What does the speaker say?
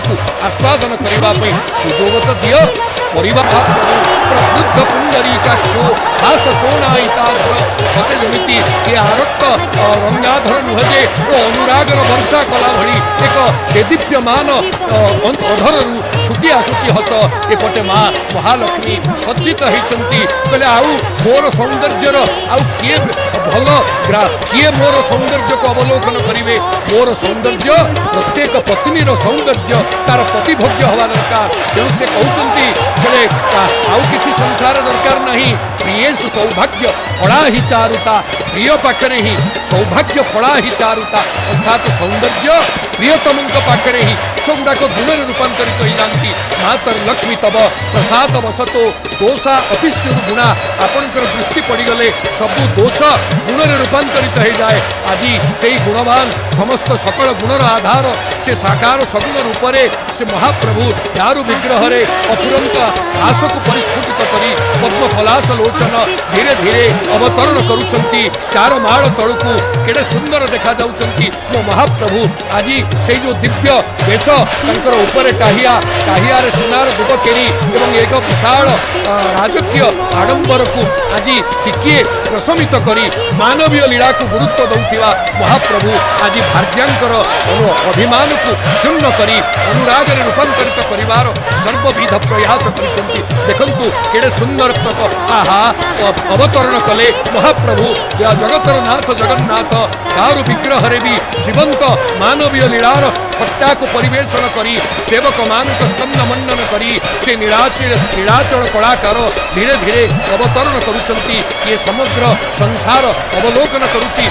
ରସକୁ ଆସ୍ୱାଦନ କରିବା ପାଇଁ ସୁଯୋଗ ତ ଦିଅ। ପରିବାର ପ୍ରବୃଦ୍ଧ ପୁଣ୍ଡରୀକାକ୍ଷୋ ଭାସ ଶୋଣାୟିତାଧର। ସତେ ଯେମିତି ଏ ଆରକ୍ତ ରଙ୍ଗାଧର ନୁହେଁ ଯେ ଓ ଅନୁରାଗର ବର୍ଷା କଲା ଭଳି ଏକ ଦେଦୀପ୍ୟମାନ ଅଧରରୁ ଛୁଟି ଆସୁଛି ହସ। ଏପଟେ ମା ମହାଲକ୍ଷ୍ମୀ ସଜ୍ଜିତ ହେଇଛନ୍ତି। କହିଲେ, ଆଉ ମୋର ସୌନ୍ଦର୍ଯ୍ୟର ଆଉ କିଏ ଭଲ, କିଏ ମୋର ସୌନ୍ଦର୍ଯ୍ୟକୁ ଅବଲୋକନ କରିବେ? ମୋର ସୌନ୍ଦର୍ଯ୍ୟ, ପ୍ରତ୍ୟେକ ପତ୍ନୀର ସୌନ୍ଦର୍ଯ୍ୟ ତାର ପତିଭୋଗ୍ୟ ହେବା ଦରକାର। ତେଣୁ ସେ କହୁଛନ୍ତି, କହିଲେ, ଆଉ କିଛି ସଂସାର ଦରକାର ନାହିଁ। ପ୍ରିୟେଷୁ ସୌଭାଗ୍ୟ ଫଳା ହିଁ ଚାରୁତା। ପ୍ରିୟ ପାଖରେ ହିଁ ସୌଭାଗ୍ୟ ଫଳା ହିଁ ଚାରୁତା, ଅର୍ଥାତ୍ ସୌନ୍ଦର୍ଯ୍ୟ ପ୍ରିୟତମଙ୍କ ପାଖରେ ହିଁ ସେଗୁଡ଼ାକ ଗୁଣରେ ରୂପାନ୍ତରିତ ହେଇଯାନ୍ତି। ମାତର ଲକ୍ଷ୍ମୀ ତବ ପ୍ରସାଦ ବଶତୋ ଦୋଷା ଅପିସ୍ୟୁରୁ ଗୁଣା। ଆପଣଙ୍କର ଦୃଷ୍ଟି ପଡ଼ିଗଲେ ସବୁ ଦୋଷ ଗୁଣରେ ରୂପାନ୍ତରିତ ହେଇଯାଏ। ଆଜି ସେଇ ଗୁଣବାନ, ସମସ୍ତ ସକଳ ଗୁଣର ଆଧାର, ସେ ସାକାର ସଗୁଣ ରୂପରେ ସେ ମହାପ୍ରଭୁ ଦାରୁ ବିଗ୍ରହରେ ଅଫୁରନ୍ତ ଭାସକୁ ପରିସ୍ଫୁଟିତ କରି ପଦ୍ମ ପଲାଶ ଲୋଚନ ଧୀରେ ଧୀରେ ଅବତରଣ କରୁଛନ୍ତି ଚାର ମାଳ ତଳକୁ। କେଡ଼େ ସୁନ୍ଦର ଦେଖାଯାଉଛନ୍ତି ମୋ ମହାପ୍ରଭୁ। ଆଜି ସେଇ ଯୋଉ ଦିବ୍ୟ ବେଶ ତାଙ୍କର, ଉପରେ ଟାହିଆ, ଟାହିଆରେ ସୁନାର ଦୁବକେରି ଏବଂ ଏକ ବିଶାଳ ରାଜକୀୟ ଆଡ଼ମ୍ବରକୁ ଆଜି ଟିକିଏ ପ୍ରଶମିତ କରି ମାନବୀୟ ଲୀଳାକୁ ଗୁରୁତ୍ୱ ଦେଉଥିବା ମହାପ୍ରଭୁ ଆଜି ଭାର୍ଯ୍ୟାଙ୍କର ଅଭିମାନକୁ କ୍ଷୁଣ୍ଣ କରି ଅନୁରାଗରେ ରୂପାନ୍ତରିତ କରିବାର ସର୍ବବିଧ ପ୍ରୟାସ କରିଛନ୍ତି। ଦେଖନ୍ତୁ କେଡ଼େ ସୁନ୍ଦର, ଆହା, ଅବତରଣ କଲେ ମହାପ୍ରଭୁ ଜଗତର ନାଥ ଜଗନ୍ନାଥ। ଦାରୁ ବିଗ୍ରହରେ ବି ଜୀବନ୍ତ ମାନବୀୟ ଲୀଳାର ଛଟ୍ଟାକୁ ପରିବେଷଣ କରି, ସେବକମାନଙ୍କ ସ୍କନ୍ଦ ମଣ୍ଡନ କରି ସେ ନୀଳାଚଳ କଳାକାର ଧୀରେ ଧୀରେ ଅବତରଣ କରୁଛନ୍ତି। ଇଏ ସମଗ୍ର ସଂସାର ଅବଲୋକନ କରୁଛି।